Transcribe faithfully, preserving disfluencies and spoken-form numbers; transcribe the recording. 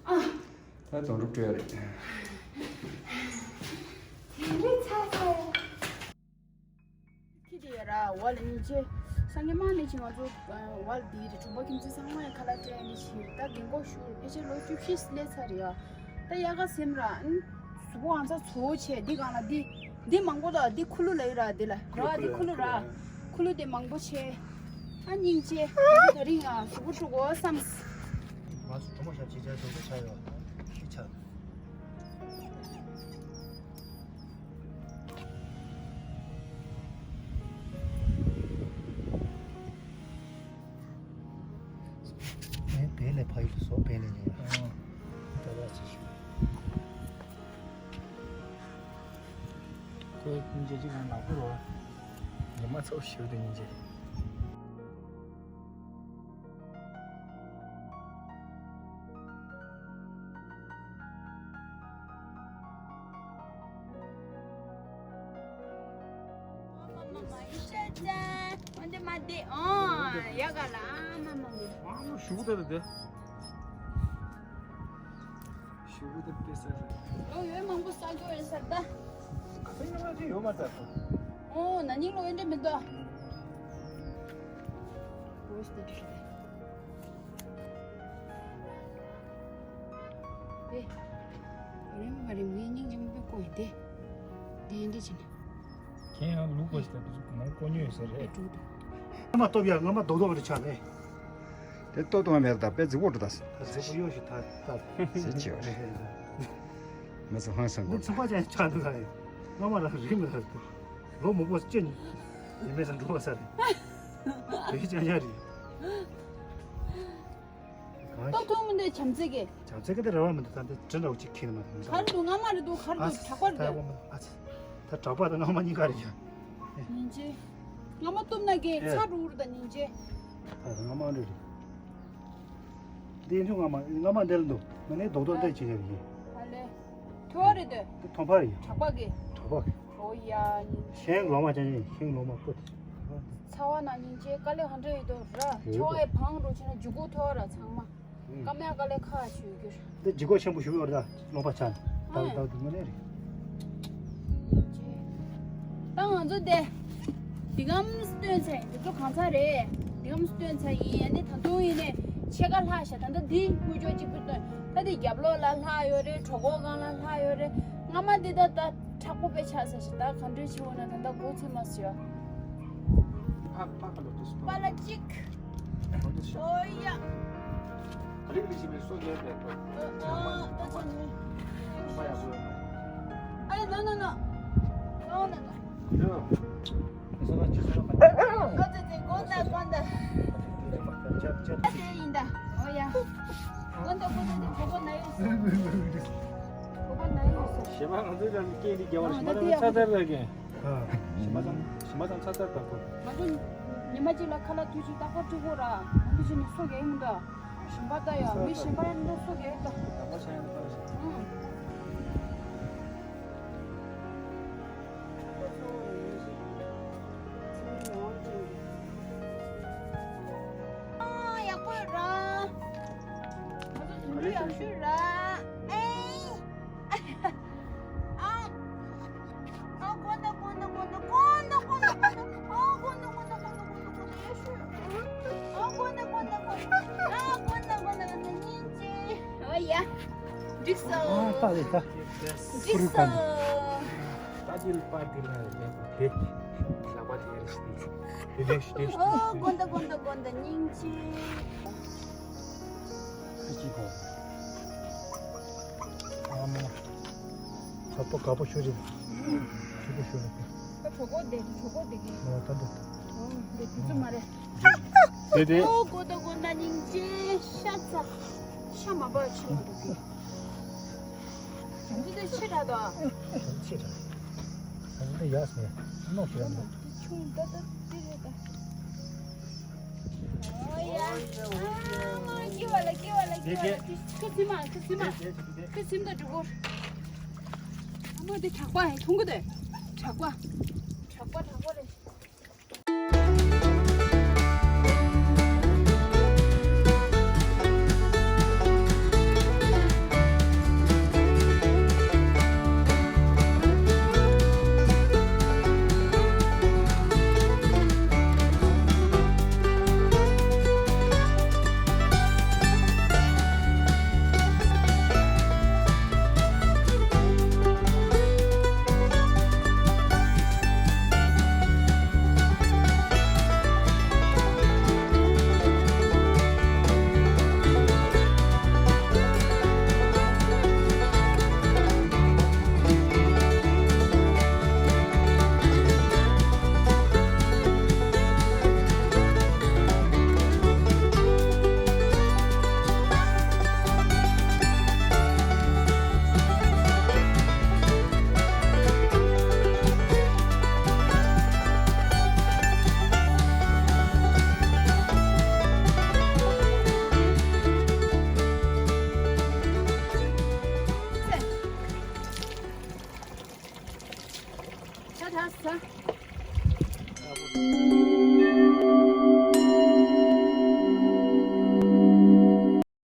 ད་དོན་གྲུབ་སྤྲོད་ཡ་རེད། དེ་འདྲའི་ཚ་ཚ་ཡ། ཁྱི་དེ་ཡ་ར་བ་ལ་ཉིན་བྱེད། སང་ཉིན་མ་ནས་ཅིག་ང་ཚོ་བ་ལ་དེའི་རེད། གྲོང་པ་ཁྱིམ་མཚེས་ཚང་མ་ཡ་ཁ་ལག་སྤྲད་ནས་ཕྱིན། ད་རྒན་གོག་ཞུ་ཕལ་ཆེར་ལོ་བཅུ་བཞི་སླེབས་ཚར་རེད་ཡ། ད་ཡ་ག་སེམས་ར་ཨང་། གཟུགས་པོ་ཨང་ཚ་ཚོ་བོ་བྱས། འདི་གང་ལ་འདི། འདི་མང་པོ་དང་འདི་ཁུ་ལུ་ལ་ཡོད་ར། འདི་ལ་ར་འདི་ཁུ་ལུ་ར། ཁུ་ལུ་དེ་མང་པོ་བྱས། ཨ་སྙིང་རྗེ། ད་རིང་ཡང་གཟུགས་པོ་འཁྲུ་དགོས་བསམ། ང་ཚོ་གྲོ་མོ་ཞག་ཅིག་བྱས་དོ་པོ་ཆགས་ཡོད། ཤི་ཆགས། ངས་བལ་ལས་ཕ་ཡུལ་དུ་སོགས་བལ་ལས་ཉོས། ཨང་། ད་བ་ཅི་ཞུ། ཁོའི་སྙིང་རྗེ་ཅིག་གང་ནག་པོ་རོ། ཉི་མ་ཚོ་ཞིག་ཏུ་སྙིང་རྗེ། ཞུ་གུ་དེ་དེ། ཞུ་གུ་དེ་དཔེ་ཟེར་རེད། ལོ་ཡོད་མང་པོ་ས་རྒྱུ་ཡོད་ས་ད། ག་ཚོད་ཡོད་མ་རེད། ཡོད་མ་རེད། ཨོ་ན་ནིང་ལོ་ཡོད་འདྲ་མི་འདུག་ཨོ་སྟེ་དེ་རེད། དེ། རིམ་མ་རིམ་ངའི་སྙིང་རྗེ་མོ་དཔེ་ཀོ་ཡིན་དེ། དེ་ཡིན་འདྲ་བྱས་ནས། ཁྱེད་ཡང་ལུག་པ་ཞིག་དང་དུས་ཚོད་མང་པོ་ཉོས་ཡོད་ས་རེད། ཨེ་འགྲོ་འདུག་སྔོན་མ་སྟོབས་ཡག་སྔོན་མ་རྡོག་རྡོག་རེ་ཆགས་ནས། དེ་ལྟོ་གཏོང་བ་མེད་ད་དཔེ་རྫིག་པོ་འགྲོ་ད། ད་རྫིག་པོ་གཡོ་ཞིག་ད་ད། ཟེར་གྱི་ཡོད་རེད། མི་ཚོ་ཧང་སང་དགོས་ད། ཚོང་པ་ཅན་ཆགས་འདུག་ད་རེད། སྔོན་མ་ལ་རིག་མི་ཐུབ། ལོ་མང་པོ་སྐྱེ་ནས་ཡིན་མེད་ས་འགྲོ་བ་ས་རེད། བོད་ཀྱི་ཅང་ཡ་རེད། སྟོབས་ཐུང་མི་འདུག་བྱམས་བརྩེ་གི། བྱམས་བརྩེ་གི་དེ་རེ་བ་མི་འདུག་ད་འདི་དྲི་འདྲ་བོ་ཅིག་ཁྱེར་ནས་མ་འདུག་གར་འདུག་སྔ་མ་རེད་འདུག་གར་འདུག་དྲག་པ་རེད་འདུག་ད་གྲགས་པ་དང་སྔ་མ་གཉིས་ཀ་རེད་ཡ། ཉིན་བྱེད། སྔ་མ་གཏུབ་ན་གི་ཚ་རུག་རུག་དང་ཉིན་བྱེད། ད་སྔ་མ་འདྲ་རེད། འདི་ཡིན་དུས་སྔ་མ་སྔ་མ་འདི་ལ་འདུག་ང་ནི་རྡོག་རྡོག་འདི་བྱེད་ཡ་ཡིན། ཧ་ལས། ཐོ་བ་རེད་དོ། འདི་ཐོམ་པ་རེད་ཡ། གྲགས་པ་གི། གྲགས་པ་གི། ཨོ་ཡ་ཉིན། ཤིང་ལོ་མ་ཅན་ཡིན། ཤིང་ལོ་མ་བཀོད། ཚ་བ་ན་ཉིན་བྱེད་དཀའ་ལས་ག་འདྲ་ཡོད་དོ་ར། ཡོད་དོ། ཆོ་བའི་བང་རུ་ཆེ་ན་འཇུ་གུ་ཐོ་བ་ར་ཚང་མ། ཀ་མེ་ཀ་ལེ་ཁ་ཞུ་རྒྱུར། འདི་ལྗིད་ཁོག་ཆེན་པོ་ཞུ་ཡོད་རེད་ད། ལོག་པ་ཆགས་ནས་ད་ད་དུ་དངོས་གནས་རེད། ད་ང་ཚོ་འདི། འདི་གམ་སྟོན་ཚེ་འདི་ཚོ་གང་ཚ་རེད། འདི་གམ་སྟོན་ཚ་ཡིན་ཡ་ནི་ད་དུང་ཡིན་ནས་ཕྱེད་ཀ་ལྷག་ཤག་ད་ལྟ་འདི་དངུལ་ཆོག་གཅིག་པུ་སྟོན། ད་འདི་རྒྱབ་ལོགས་ལ་ལྷག་ཡོད་རེད། གྲོད་ཁོག་སྒང་ལ་ལྷག་ཡོད་རེད། སྔ་མ་འདི་ད་ད་མཁྲེགས་པོ་དཔེ་ཆགས་ས་ཞིག་ད་ག་འདྲས་བྱེད་འོ་ན་ད་ལྟ་མགོ་ཚོས་མ་སོང་། ཕག་ཕག་ལ་དུས་སུ་པ་ལ་གཅིག་ཨོ་ཡ། རིག་རིག་ཞིག་པའི་སོ་རྒྱས་པའི་ཁོ། ཨ་ཡ་ནོ་ནོ་ནོ། ནོ་ནོ་ནོ། ཡ། ཨ་ཙི་ཙི་དགོན་ད་དགོན་ད། ཨ་ཙི་ཡིན་ད། ཨོ་ཡ། དགོན་ད་དགོན་ད་དེ་གོ་གོ་ན་ཡོད་སོ། གོ་གོ་ན་ཡོད་སོ། ཞེ་མ་ང་ཚོའི་ལ་སྐད་འདི་རྒྱབ་པར་ཞེ་མ་ད་ཚ་ཚར་ལ་གན། ཞེ་མ་ཚང་ཞེ་མ་ཚང་ཚ་ཚར་ད་གོ། ང་ཚོ་ཉི་མ་གཅིག་ལ་ཁ་ལག་དུས་ཚོད་རྟག་པར་སྤྲོད་དགོས་ར། ང་ཚོ་ཅི་ནས་སོ་གས་ཡིན་ད། ཞིམ་པ་ད་ཡ་མི་ཞིམ་པ་ཡང་འདུག་སོ་གས་ད། ད་པ་ཤ་ཡང་ད་ཤ། ཨང་། ཨ་ཡག་པོ་ར། ང་ཚོ་དུད་འགྲོ་ཡག་ཤོས་ར། ཨེ། ཨ། ཨ་དགོན་ད་དགོན་ད་དགོན་ད་དགོན་ད་དགོན་ད་དགོན་ད། ཨ་དགོན་ད་དགོན་ད་དགོན་ད་དགོན་ད་ཡག་ཤོས། ཨ་དགོན་ད་དགོན་ད་དགོན་ད། ཨ་དགོན་ད་དགོན་ད་དགོན་ད་སྙིང་རྗེ། ཨོ་ཡ། འགྲིག་སོང་། ཨ་ད་རེད་ད། འགྲིག་སོང་། ད་ཅི་ལ་པར་དེ་ལ་ལེགས་པ་དེ། ལག་པ་དེ་ཡར་ཞིག་དེ། དེ་ལེགས་ཞིག་དེ་ཞིག་ཨོ་དགོན་ད་དགོན་ད་དགོན་ད་སྙིང་རྗེ། ཁ་ཅིག་གོ། ཨ་མ། ཁ་པོ་ཁ་པོ་ཤོ་རེད། ཁ་པོ་ཤོ་རེད། ད་གྲོད་ཁོག་བསྡད་གྲོད་ཁོག་བསྡད་གི། ཨོ་ད་འདུག་ད། ཨོ་འདི་དུས་ཚོད་མ་རེད། དེ་དེ། ཨོ་དགོན་ད་དགོན་ད་སྙིང་རྗེ་ཤ་ཚ། ཤ་མ་འབག་ཆུ་མ་འདུག་གི། བྱམས་བརྩེ་དེ་ཆེ་དྲགས་དོ། བྱམས་བརྩེ་ཆེ་དྲགས། བྱམས་བརྩེ་ཡག་སོང་། རྣོ་ཆེ་དྲགས། ཆུང་ད་ད་དེ་རེད་ད། ཨོ་ཡ། ཨ་མ་སྐྱིད་པ་ལ་སྐྱིད་པ་ལ་སྐྱིད་པ་ལ། ཁྱོད་ཚིམ་མ་ཁྱོད་ཚིམ་མ། ཁྱོད་ཚིམ་ད་འགྲོ་གོ། ཨ་མ་དེ་གྲགས་པ་ཧེ་མཐོང་གི་དེ། གྲགས་པ། གྲགས་པ་གྲགས་པ་རེད། ཆ་ས།